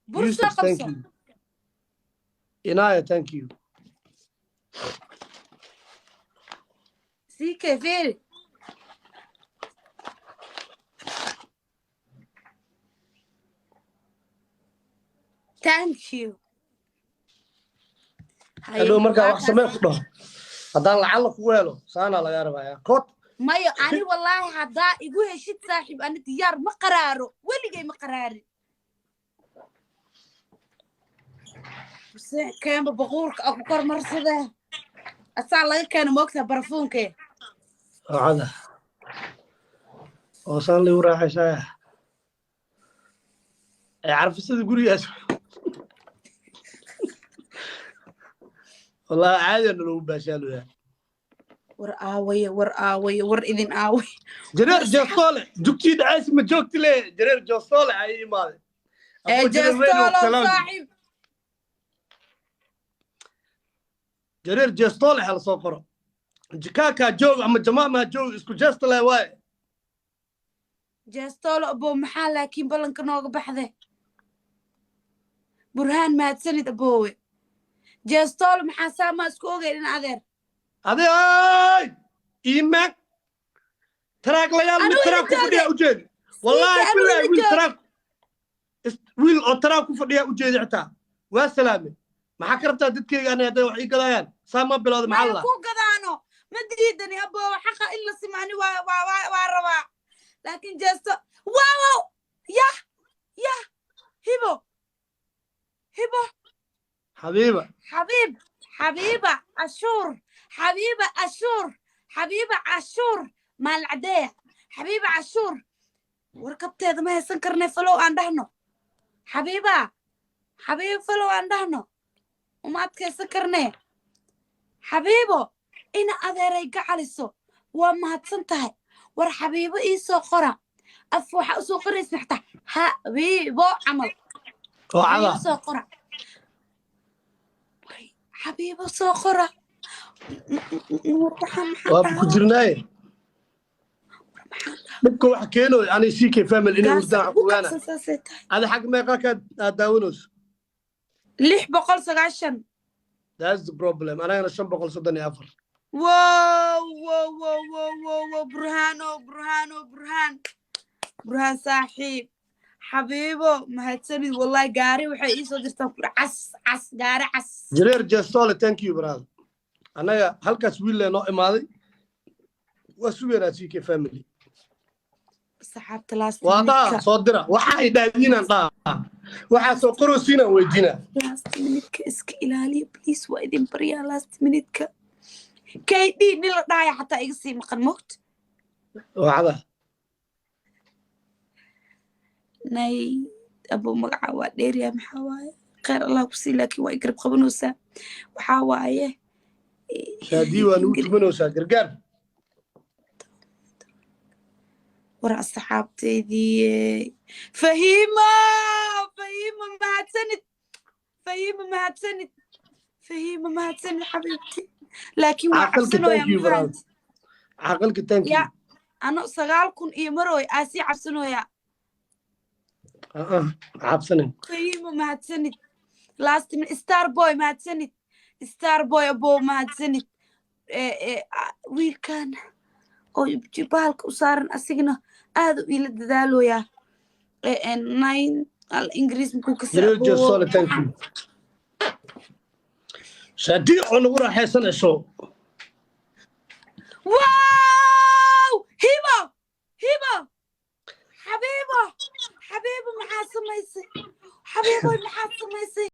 Bur soo Yusuf, thank qabso. you. Inaya, thank you. CK, fiiri. Thank you. Haye, Hadhow markaa waa wax samee kaas. ku dhaho, haddaan lacalla kugu helo, saanaa lagaa rabayaa kood. Mayo, ani wallaahi haddaa igu heshid, saaxiib, ani diyaar. Ma qaraaro, weligay ma qaraarin. Keenba baquurka a ku kormarsadee, asaa laga keena, moogtaa, barafuunkee. Cada oo saan ligu raaxaysaya ee carfisada gurigaas, wallahi caadi ana loogu baashaalooyaa. War aawaye, war aawaye, war idin aawaye. Jareer Jestoole, jugtii dhacaysi ma joogti le. Jareer Jestoole ayay imaaday. Ee. Abu Jareer weyn oo Jestoolow. Salaam. Saaxiib. Jareer Jestoole hala soo qoro. Jikaakaa joog ama jamaamaha joog, isku jeestale waaye. Jestoolo abow, maxaa laakiin ballanka nooga baxde? Burhaan, mahadsanid aboowe. Jestoolo, maxaa saamaa isku ogeyn in adeer? Adi ay iimaag taraaglayaal mid Anuu taraag ila ku fadhiyaa ujeedi, wallaahi. Anuu Billahi ila wiil jooge. Taraag wiil oo taraag ku fadhiyaa ujeedi, xitaa waa salaame. Maxaa ka rabtaa dadkeyga? Ani hadday wax ii gadaayaan, saa ma bilowda, maxaa Maya la ku gadaano ma diidani aboowe, xaqa in la simo ani waa rabaa, laakiin jeesto, wow, yah yah, Hibo, Hibo. Xabiiba. Xabiib, Xabiiba Cashuur, Xabiiba Cashuur, Xabiiba Cashuur, maalin caddeeya, Xabiiba Cashuur. Warkabteeda ma haysan karnay. Follow aan dhahno Xabiiba, Xabiiba follow aan dhahno, uma adkaysan karnee. Xabiibo, ina adeeray gacaliso, waa mahadsan tahay. War Xabiibo ii soo qora. Af waxaa usoo qoraysa xataa Xabiibo camal. Oo cada. Xabiibo soo qora. Way, Xabiibo soo qora. War waxaan maxaa Waa ku dhahaa? jirnaaye. Dhibka waxa keenooy ani CK family inay Gaasa hurdaan ugu ogaana. kacsan, saasay tahay. Adi xag meeqa kaad aad daawanayso? 690. That's the problem. Anagana 534. Wow, wow, wow, wow, wow, wow, Burhaano, Burhaano, Burhaan, Burhaan saaxiib. Xabiibo, mahadsanid wallahi. Gaari waxay ii soo dirtaa cas cas, gaari cas. Jareer Jestole, thank you, brother. Annaga halkaas wiil lee noo imaaday, waa sugaynaa CK family. Saxaabta, last Waa minute-ka. Dhaha soo dira, waxa ay dhaadiinaan dhaha, waxaa soo qorosiinaan weydiinaa. Last minute-ka iska ilaaliya, please, waa idin baryaa. Last minute-ka KD nin la dhahaya xataa iga sii maqan, moogta. Wacda. Nay abo, magaca waa dheeryahay, maxaa waaye? Kheyr Allah ku sii, laakiin waa i garab qabanaysaa, waxaa waaye. Shaadii waa nugu tumanaysaa gargaar. War asxaabteydii, Fahiima, Fahiima, mahadsanid. Fahiima, mahadsanid. Fahiima, mahadsanid xabiibti, laakiin waa Caqalka, cabsanooya. thank you, brother. Mafahanti? Caqalka, thank you. Ya ano 9000 iyo marooy aa sii cabsanooya. Ah, cabsanin. Fahiima, mahadsanid. Last minute, Star Boy, mahadsanid. Star Boy abo, mahadsanid. Wiilkan oo bahalka u saaran asigana aad u iila dadaaloyaa. Nine al Ingiriis makuu ka Jareer Jestole, thank you. Shaadii oo nagu raaxaysanayso. Wow, Hibo, Hibo, Xabiibo, Xabiibo, maxaa samaysay? Xabiiboy, maxaad samaysay?